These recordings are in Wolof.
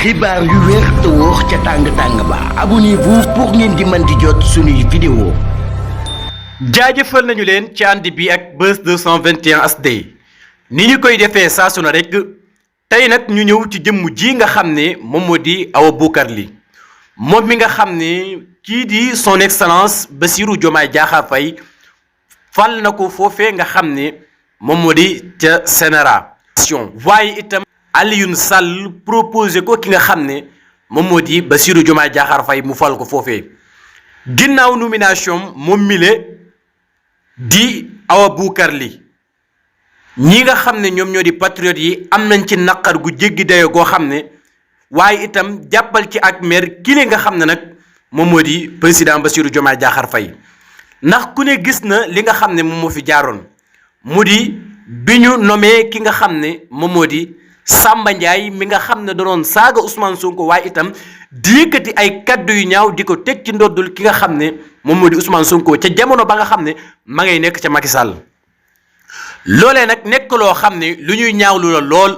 xibaar yu wér te wóor ca tàng-tàng ba abonnez-vous pour ngeen di mën di jot suñuy vidéo. jaajëfal nañu leen ci ànd bi ak Buzz 221 HD ni ñu koy defee saa su ne rek tey nag ñu ñëw ci jëmm ji nga xam ne moom moo di Awa Boucar Ly moom mi nga xam ne kii di son excellence Bassirou Diomaye Diakhar Faye fal na ko foofee nga xam ne moom moo di ca Sénéra waaye itam Alioune Sall proposé ko ki nga xam ne moom moo di Bassirou Diomaye Diakhar Faye mu fal ko foofee ginnaaw nomination moom mile di Awa Boucar Ly ñi nga xam ne ñoom ñoo di patriotes yi am nañ ci naqar gu jéggi dayo goo xam ne waaye itam jàppal ci ak maire kile nga xam ne nag moom moo di président Bassirou Diomaye Diakhar Faye ndax ku ne gis na li nga xam ne moom moo fi jaaroon mu di bi ñu nommé ki nga xam ne moom moo di Samba Ndiaye mi nga xam ne danoon saaga Ousmane Sonko waaye itam di yëkkati ay kaddu yu ñaaw di ko teg ci ndoddul ki nga xam ne moom moo di Ousmane Sonko ca jamono ba nga xam ne ma ngay nekk ca Macky Sall loolee nag nekk loo xam ne lu ñuy ñaawlu la lool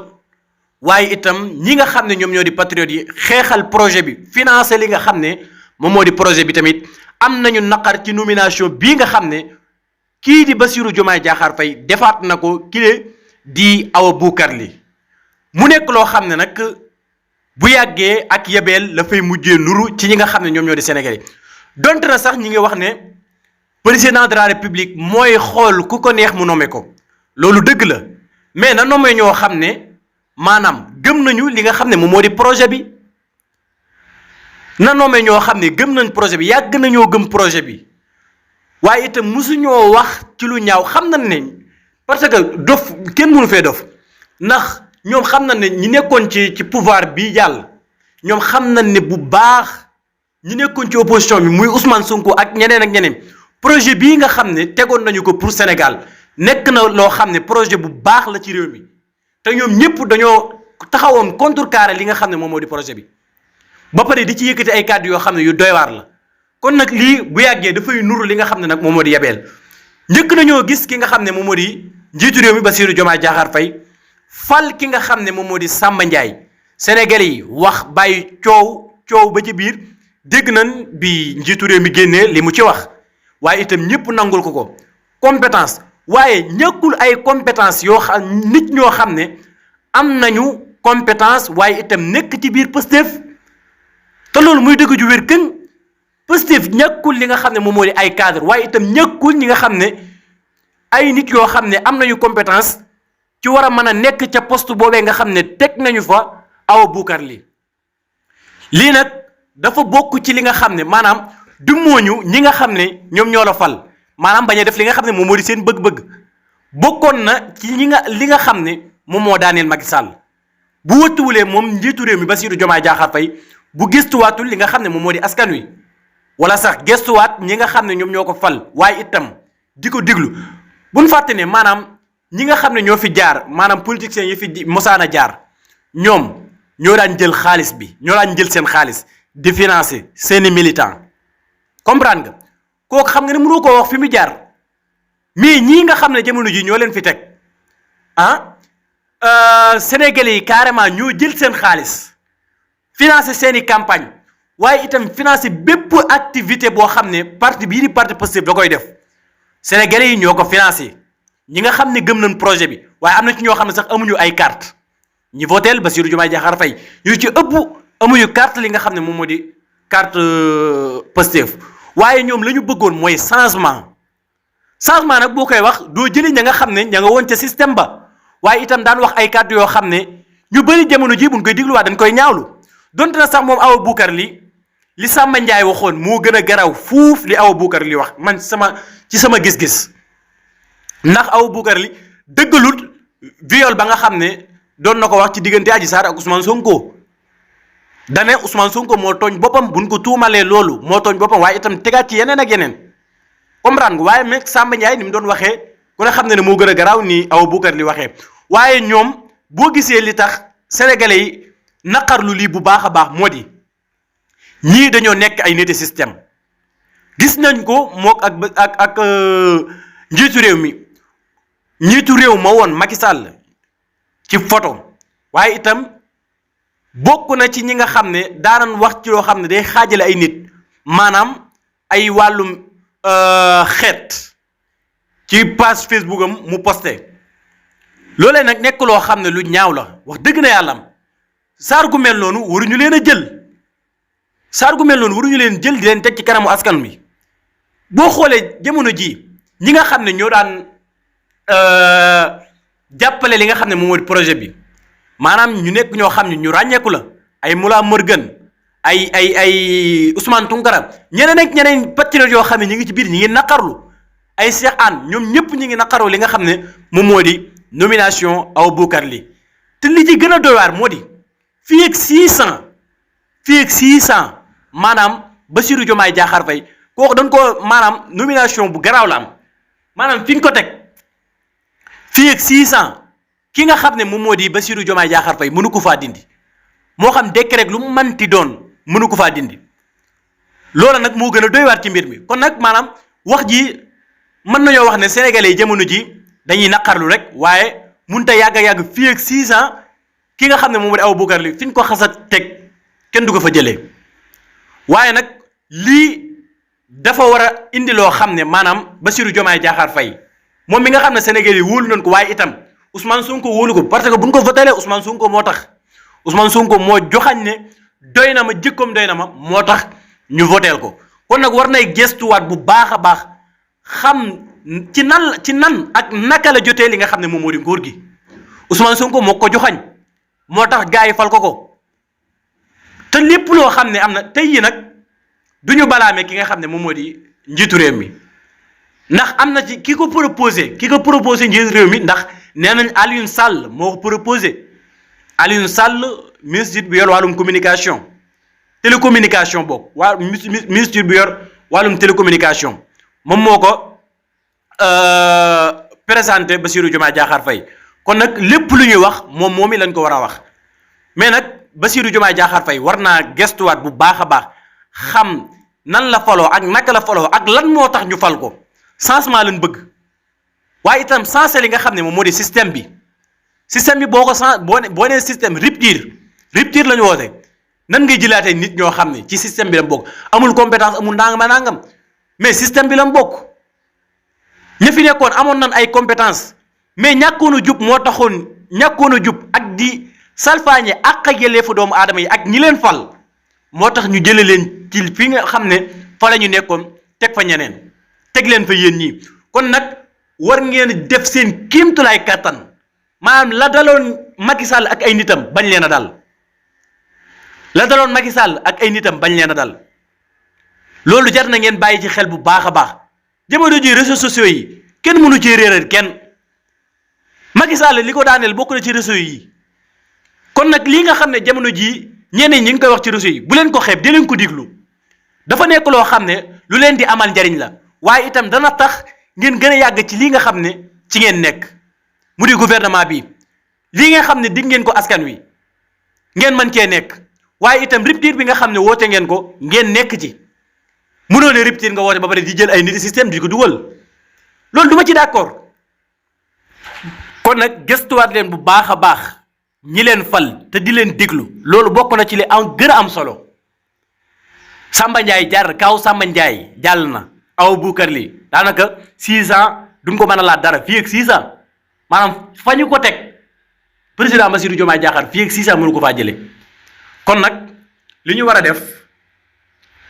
waaye itam ñi nga xam ne ñoom ñoo di patriotes yi xeexal projet bi financé li nga xam ne moom moo di projet bi tamit am nañu naqar ci nomination bii nga xam ne kii di Bassirou Diomaye Diakhar Faye defaat na ko kile di Awa Boucar Ly mu nekk loo xam ne nag bu yàggee ak yebeel la fay mujjee nuru ci ñi nga xam ne ñoom ñoo di Sénégalais donte na sax ñi ngi wax ne président de la république mooy xool ku ko neex mu nommé ko loolu dëgg la mais na nommé ñoo xam ne maanaam gëm nañu li nga xam ne moom moo di projet bi na nommé ñoo xam ne gëm nañ projet bi yàgg nañoo gëm projet bi waaye itam mosuñoo wax ci lu ñaaw xam nañ ne parce que dof kenn mënu fee dof ndax ñoom xam nañ ne ñi nekkoon ci pouvoir bi jàll ñoom xam nañ ne bu baax ñi nekkoon ci opposition bi muy Ousmane Sonko ak ñeneen projet bii nga xam ne tegoon nañu ko pour Sénégal nekk na loo xam ne projet bu baax la ci réew mi te ñoom ñëpp dañoo taxawoon contrecarrer li nga xam ne moom moo di projet bi ba pare di ci yëkkati ay kàddu yoo xam ne yu doy waar la kon nag lii bu yàggee dafay nuru li nga xam ne nag moom moo di yabeel njëkk nañoo gis ki nga xam ne moom moo di njiitu réew mi Bassirou Diomaye Diakhar Faye fal ki nga xam ne moom moo di Samba Ndiaye Sénégalais yi wax bàyyi coow ba ci biir dégg nañ bi njiitu réew mi génnee li mu ci wax waaye itam ñëpp nangul ko compétence waaye ñàkkul ay compétence yoo xam nit ñoo xam ne am nañu compétence waaye itam nekk ci biir Pastef te loolu muy dëgg ju wér këng Pastef ñàkkul li nga xam ne moom moo di ay cadre waaye itam ñàkkul ñi nga xam ne ay nit yoo xam ne am nañu compétence ci war a mën a nekk ca poste boobee nga xam ne teg nañu fa Awa Boucar Ly lii nag dafa bokk ci li nga xam ne maanaam du mooñu ñi nga xam ne ñoom ñoo la fal maanaam bañ a def li nga xam ne moom moo di seen bëgg-bëgg bokkoon na ci li nga xam ne moom moo daaneel Macky Sall bu wëttuwulee moom njiitu réew mi Bassirou Diomaye Diakhar Faye bu gëstuwaatul li nga xam ne moom moo di askan wi wala sax gëstuwaat ñi nga xam ne ñoom ñoo ko fal waaye itam di ko diglu buñ fàtte ne maanaam ñi nga xam ne ñoo fi jaar maanaam politiciens yi fi mosaana jaar ñoom ñoo daan jël xaalis bi ñoo daan jël seen xaalis di financer seeni militants comprendre nga kooku xam nga ne mënoo koo wax fi mu jaar mais ñii nga xam ne jamono ji ñoo leen fi teg Sénégalais yi carrément ñoo jël seen xaalis financer seeni campagne waaye itam financer bépp activité boo xam ne parti bii di parti Pastef da koy def Sénégalais yi ñoo ko financer ñi nga xam ne gëm nañ projet bi waaye am na ci ñoo xam ne sax amuñu ay carte ñi voteel Bassirou Diomaye Diakhar Faye ñu ci ëpp amuñu carte li nga xam ne moom moo di carte Pastef waaye ñoom la ñu bëggoon mooy changement nag boo koy wax doo jëli ña nga xam ne ña nga woon ca système ba waaye itam daan wax ay kàddu yoo xam ne ñu bëri jamono ji buñ koy digluwaat dañ koy ñaawlu donte na sax moom Awa Boucar Ly li Samba Ndiaye waxoon moo gën a garaw fuuf li Awa Boucar Ly wax man ci sama gis-gis ndax Awa Boucar Ly dëggalut viol ba nga xam ne doon na ko wax ci diggante Adji Sarr ak Ousmane Sonko dane Ousmane Sonko moo tooñ boppam buñ ko tuumalee loolu moo tooñ boppam waaye itam tegaat ci yeneen ak yeneen comprendre nga waaye même Samba Ndiaye ni mu doon waxee ku ne xam ne moo gën a garaaw ni Awa Boucar Ly waxee waaye ñoom boo gisee li tax sénégalais yi naqarlu lii bu baax a baax moo di ñii dañoo nekk ay niti système gis nañ ko mook ak njiitu réew ma woon Macky Sall ci photo waaye itam bokk na ci ñi nga xam ne daanan wax ci loo xam ne day xaajale ay nit maanaam ay wàllum xeet ci page Facebook am mu posté loolee nag nekk loo xam ne lu ñaaw la wax dëgg na yàlla am saar gu mel noonu waruñu leen a jël saar gu mel noonu waruñu leen jël di leen teg ci kanamu askan wi boo xoolee jamono ji ñi nga xam ne ñoo daan jàppale li nga xam ne moom moo di projet bi maanaam ñu nekk ñoo xam ne ñu ràññeeku la ay Mollah Morgun ay Ousmane Tounkara ñeneen ak ñeneen patriote yoo xam ne ñi ngi ci biir ñi ngi naqarlu ay Cheikh Anne ñoom ñëpp ñi ngi naqarlu li nga xam ne moom moo di nomination Awa Boubacar Ly te li ci gën a doy waar moo di fii ak 600 maanaam Bassirou Diomaye Diakhar Faye kooku dañ ko maanaam nomination bu garaaw la am maanaam fi ñu ko teg fii ak 600 ki nga xam ne moom moo di Bassirou Diomaye Diakhar Faye mënu ko faa dindi moo xam décret lu mu manti doon mënu ko faa dindi loola nag moo gën a doy waar ci mbir mi kon nag maanaam wax ji mën nañoo wax ne sénégalais yi jamono ji dañuy naqarlu rek waaye mënut a yàgg fii ak 6 ans ki nga xam ne moom moo di Awa Boubacar Ly fi ñu ko xas a teg kenn du ko fa jëlee waaye nag lii dafa war a indi loo xam ne maanaam Bassirou Diomaye Diakhar Faye moom mi nga xam ne sénégalais yi wóolu nañ ko waaye itam Ousmane Sonko wóolu ko parce que bu ñu ko votelee Ousmane Sonko moo tax Ousmane Sonko moo joxañ ne doy na ma jikkoom doy na ma moo tax ñu voteel ko kon nag war nay gestuwaat bu baax a baax xam ci nan ak naka la jotee li nga xam ne moom moo di nguur gi Ousmane Sonko moo ko joxañ moo tax gars yi fal ko te lépp loo xam ne am na tey yi nag du ñu balaame ki nga xam ne moom moo di njiitu réew mi ndax am na ci ki ko proposé njiitu réew mi ndax nee nañ Alioune Sall moo ko proposé Alioune Sall ministre bi yor wàllum communication télécommunication boobu ministre bi yor wàllum télécommunication moom moo ko présenté Bassirou Diomaye Diakhar Faye kon nag lépp lu ñuy wax moom lañ ko war a wax mais nag Bassirou Diomaye Diakhar Faye war naa gestuwaat bu baax a baax xam nan la faloo ak naka la faloo ak lan moo tax ñu fal ko changement lañ bëgg waaye itam changé li nga xam ne moom moo di système bi boo ko boo nee système rupture la ñu woote nan ngay jëlaatee nit ñoo xam ne ci système bi la mu bokk amul compétence amul nangam mais système bi la mu bokk ña fi nekkoon amoon nan ay compétence mais ñàkkoon a jub moo taxoon ñàkkoon a jub ak di salfaañe ak yelleefu doomu aadama yi ak ñi leen fal moo tax ñu jëlee leen ci fi nga xam ne fa la ñu nekkoon teg fa ñeneen teg leen fa yéen ñii kon nag war ngeen def seen kéemtulaay kàttan maanaam la daloon Macky Sall ak ay nitam bañ leen a dal loolu jar na ngeen bàyyi ci xel bu baax a baax jamono ji réseaux sociaux yi kenn mënu ci réeral kenn Macky Sall li ko daaneel bokk na ci réseaux yi kon nag lii nga xam ne jamono jii ñeneen ñi ngi koy wax ci réseaux yi bu leen ko xeeb di leen ko diglu dafa nekk loo xam ne lu leen di amal njariñ la waaye itam dana tax ngeen gën a yàgg ci lii nga xam ne ci ngeen nekk mu di gouvernement bi lii nga xam ne dig ngeen ko askan wi ngeen mën cee nekk waaye itam rupture bi nga xam ne woote ngeen ko ngeen nekk ci mënoo ne rupture nga woote ba pare di jël ay nit système di ko dugal loolu du ma ci d'accord kon nag gëstuwaat leen bu baax a baax ñi leen fal te di leen déglu loolu bokk na ci li am gën a am solo Samba Ndiaye Samba Ndiaye jàll na Awa Boubacar Ly daanaka 6 ans duñ ko mën a laaj dara fii ak 6 ans maanaam fa ñu ko teg président Bassirou Diomaye Diakhar fii ak 6 ans mënu ko faa jëlee kon nag li ñu war a def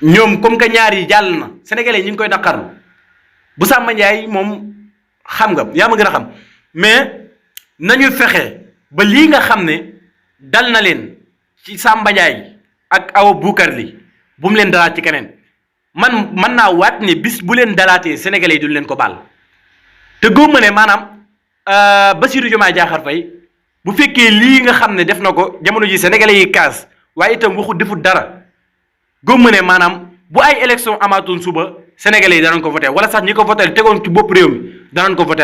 ñoom comme que ñaar yi jàll na sénégalais ñi ngi koy naqarlu bu Samba Ndiaye moom xam nga yaa ma gën a xam mais nañu fexe ba lii nga xam ne dal na leen ci Samba Ndiaye ak Awa Boubacar Ly bu mu leen dalaat ci keneen man naa waat ne bis bu leen dalaatee sénégalais yi duñ leen ko baal te góob ma ne maanaam Bassirou Diomaye Diakhar Faye bu fekkee lii nga xam ne def na ko jamono ji sénégalais yi kaas waaye itam waxu defut dara góob ma ne maanaam bu ay élection amaatoon suba sénégalais yi danañ ko voté wala sax ñi ko voté tegoon ci bopp réew mi danañ ko voté